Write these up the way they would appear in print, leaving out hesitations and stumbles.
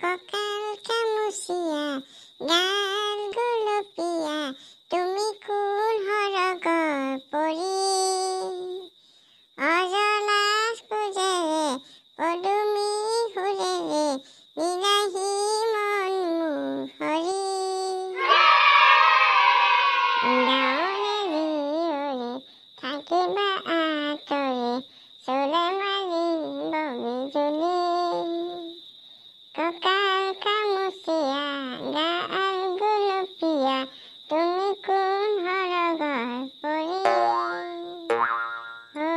কঁকাল খামুচীয়া, গাল গুলপীয়া, তুমি কোন সৰগৰ পৰী? অজলা খোজেৰে, পদুমী সুৰেৰে নিলাহি মন মোৰ হৰি। গাঁৱৰে জীয়ৰী, থাকিবা আঁতৰি, চুলে মাৰিব বিজুলী। কঁকাল খামুচীয়া, গাল গুলপীয়া, তুমি কোন সৰগৰ পৰী? অ,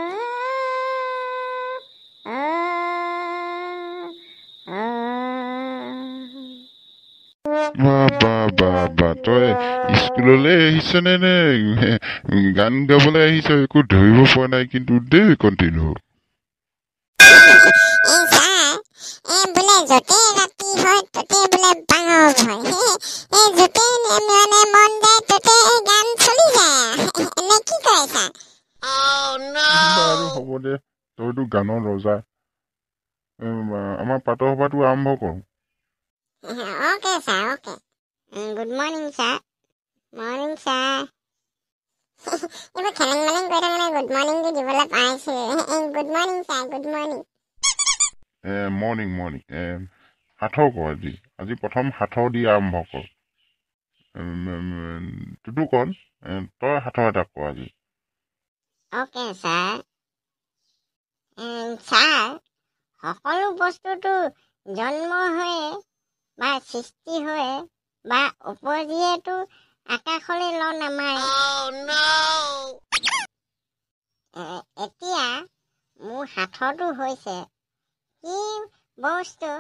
অ, অ। বা বা বা বা, তই স্কুললৈ আহিছ নে নে গান গাবলৈ আহিছ, একো ধৰিব পৰা নাই কিন্তু দেই কণ্টিলো। এই ছাৰ, এই বোলে য'তেই ৰাতি হয় ত'তেই বোলে বাঙৰ ভয়। এই য'তেই মানে মন যায় ত'তেই গান চলি যায়, নে কি কয় ছাৰ? বাৰু হ'ব দে, তইতো গানৰ ৰজা। আমাৰ প্ৰাতঃসভাটো আৰম্ভ কৰোঁ। Okay sir, okay. Good morning sir. Morning sir. এইবোৰ খেলেং মেলেং কৰি থাকোঁতে গুড মৰ্ণিংটো দিবলৈ পাইছোঁ। Good morning sir, good morning. Morning morning. সাঁথৰ কৰ আজি, আজি প্ৰথম সাঁথৰ দি আৰম্ভ কৰ। টুটুকণ, তই সাঁথৰ এটা ক আজি। Okay sir. Sir, সকলো বস্তুটো জন্ম হৈয়ে বা সৃষ্টি হৈয়ে বা উপজিয়েতো আকাশলৈ ল নামাৰে। এতিয়া মোৰ সাঁথৰটো হৈছে, কি বস্তু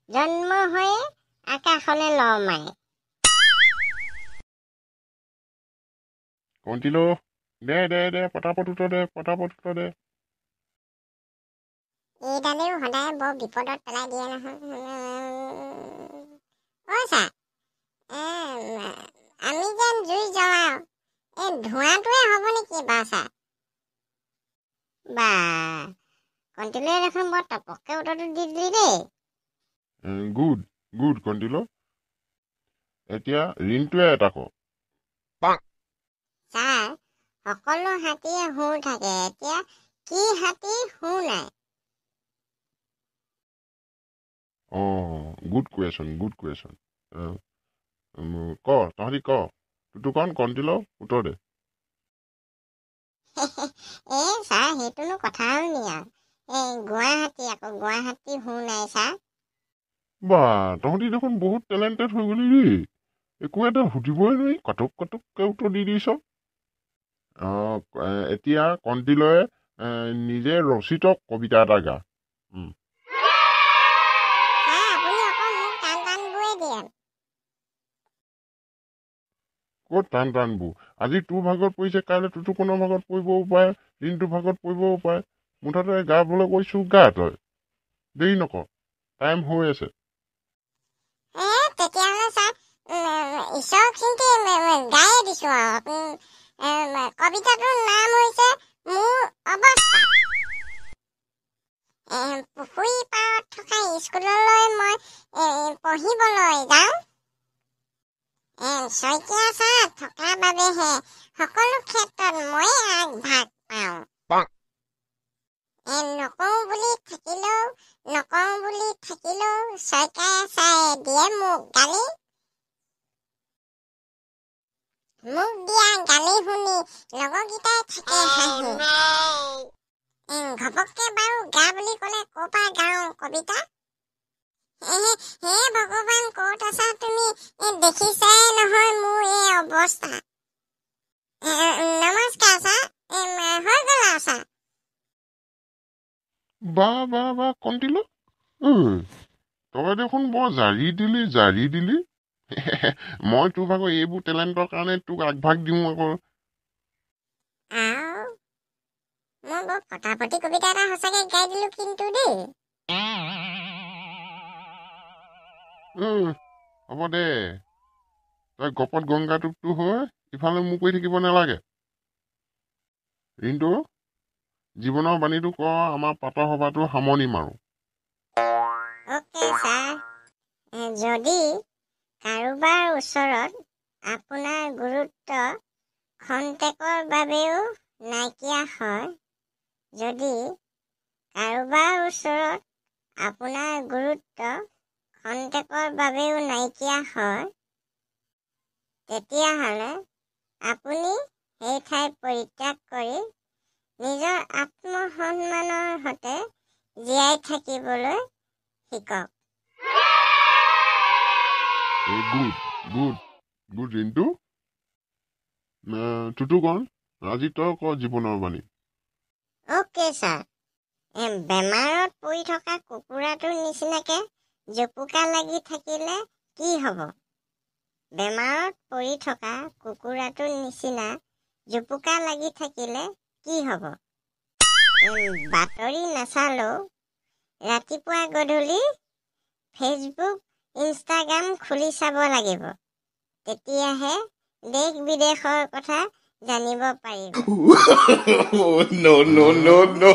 জন্ম হৈয়ে আকাশলৈ ল মাৰে? কণ্টিলো, দে দে দে, পটাপট উত্তৰ দে, পটাপট উত্তৰ দে। এইডালেও সদায় বৰ বিপদত পেলাই দিয়ে নহয়। অ' ছাৰ, আমি যেন জুই জ্বলাওঁ, এই ধোঁৱাটোৱে হ'ব নেকি বাৰু ছাৰ? বা, কণ্টিলোৱে দেখোন বৰ টপককৈ উত্তৰটো দি দিলি দেই। গুড গুড কণ্টিলো। এতিয়া ৰিণ্টুৱে এটা ক। ছাৰ, সকলো হাতীয়ে শুঁৰ থাকে, এতিয়া কি হাতীৰ শুঁৰ নাই? অঁ, গুড কুৱেশ্যন, গুড কুৱেশ্যন। ক তহঁতি ক, টুটুকণ, কণ্টিলো, উত্তৰ দে। এই ছাৰ, সেইটোনো কথা হ'ল নি আৰু? এই গুৱাহাটী আকৌ, গুৱাহাটী শুঁৰ নাই ছাৰ। বা, তহঁতি দেখোন বহুত টেলেণ্টেড হৈ গ'লি দেই, একো এটা সুধিবই নোৱাৰি, কটক কটককৈ উত্তৰ দি দিছ। অঁ, এতিয়া কণ্টিলয়ে নিজে ৰচিত কবিতা এটা গা। ছাৰ, আপুনি আকৌ মোক টান টানবোৰে দিয়ে। ক'ত টান টানবোৰ? আজি তোৰ ভাগত পৰিছে, কাইলৈ টুটুকণৰ ভাগত পৰিবও পাৰে, ৰিণ্টুৰ ভাগত পৰিবও পাৰে। মুঠতে গাবলৈ কৈছোঁ, গা তই, দেৰি নকৰ, টাইম হৈ আছে। এই তেতিয়াহ'লে ছাৰ, ঈশ্বৰক চিন্তি গায়ে দিছোঁ আৰু। কবিতাটোৰ নাম হৈছে মোৰ অৱস্থা। পুখুৰী পাৰত থকা স্কুললৈ মই পঢ়িবলৈ যাওঁ। শইকীয়া ছাৰ থকা বাবেহে সকলো ক্ষেত্ৰত ময়ে আগভাগ পাওঁ। নকওঁ বুলি থাকিলেও, নকওঁ বুলি থাকিলেও শইকীয়া ছাৰে দিয়ে মোক গালি। মোক দিয়া গালি শুনি লগৰকেইটাই থাকে হাঁহি। ঘপককে বাৰু গা বুলি ক'লে ক'ৰ পৰা গাওঁ কবিতা? হে ভগৱান, ক'ত আছা তুমি? দেখিছাই নহয় মোৰ এই অৱস্থা। নমস্কাৰ ছাৰ, হৈ গ'ল আৰু ছাৰ। বা বা বা, কণ্টিলো, ঐ তই দেখোন বৰ জাৰি দিলি, জাৰি দিলি। মই তোৰ ভাগৰ এইবোৰ টেলেণ্টৰ কাৰণে তোক আগভাগ দিওঁ আকৌ। আও, মই বৰ ফটাফটি কবিতা এটা সঁচাকে গাই দিলো কিন্তু দেই। হ'ব দে, তই গপত গংগাটোপটো হৈ ইফালে মূৰ কৰি থাকিব নালাগে। ৰিণ্টু, জীৱনৰ বাণীটো ক, আমাৰ প্ৰাতঃসভাটো সামৰণি মাৰোঁ। Okay যদি কাৰোবাৰ ওচৰত আপোনাৰ গুৰুত্ব খন্তেকৰ বাবেও নাইকিয়া হয়, যদি কাৰোবাৰ ওচৰত আপোনাৰ গুৰুত্ব খন্তেকৰ বাবেও নাইকিয়া হয়, তেতিয়াহ'লে আপুনি সেই ঠাই পৰিত্যাগ কৰি নিজৰ আত্মসন্মানৰ সৈতে জীয়াই থাকিবলৈ শিকক। Good good good Rintu. টুটুকণ, আজি তই ক জীৱনৰ বাণী। Okay sir. বেমাৰত পৰি থকা কুকুৰাটোৰ নিচিনাকে জুপুকা লাগি থাকিলে কি হ'ব? বেমাৰত পৰি থকা কুকুৰাটোৰ নিচিনা জুপুকা লাগি থাকিলে কি হ'ব? বাতৰি নাচালেও ৰাতিপুৱা গধূলি ফেচবুক, ইনষ্টাগ্ৰাম খুলি চাব লাগিব, তেতিয়াহে দেশ বিদেশৰ কথা জানিব পাৰিব। No, no, no, no.